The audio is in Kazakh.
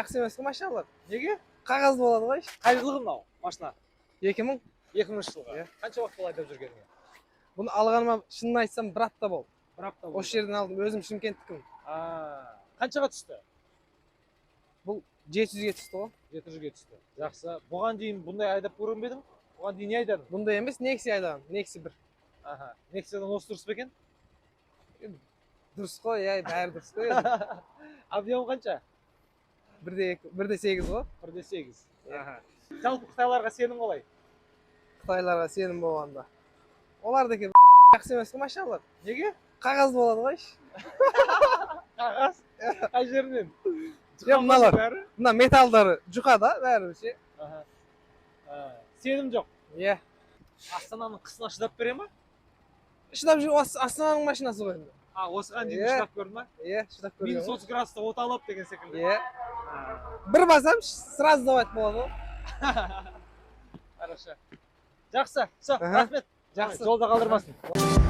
Жақсы емес қой машиналар. Неге? Қағаз болады ғой. Қай жылғы мынау машина? 2000. 2000 жылғы. Иә. Қанша уақыт болды айдап жүргеніңе? Бұны алғаныма, шынын айтсам, бір апта болды. Бір апта болды. Осы жерден алдым, өзім Шымкенттікімін. А, қаншаға түсті? Бұл 700-ге түсті ғой. 700-ге түсті. Жақсы. Бұған дейін бұндай айдап көрген бе едің? Бұған дейін не айдадың? Бұндай емес, Нексия айдағанмын, Нексия 1. Аха. Нексиядан осы дұрыс па екен? Дұрыс қой, иә, бәрі дұрыс қой енді. Объем қанша? 1,2, 1,8 ғой. 1,8. Иә. Аха. Жалпы қытайларға сенім қалай? Қытайларға сенім болғанда, олардікі жақсы емес қой машиналар. Неге? Қағаз болады ғой. Қағаз? Қай жерінен? Иә, мыналар. Бәрі? Мына металдары жұқа да бәрі ше. Аха. А, сенім жоқ. Иә. Астананың қысына шыдап бере ма? Шыдап жүр, осы Астананың машинасы ғой енді. А, осыған дейін Иә. шыдап көрді ма? Иә, шыдап көрген Минус ғой. 30 градуста от алып деген секілді. Иә, бір басам, сразу давать болады ғой. Хорошо. Жақсы, все, Аха. рахмет. Жақсы. Жолда қалдырмасын.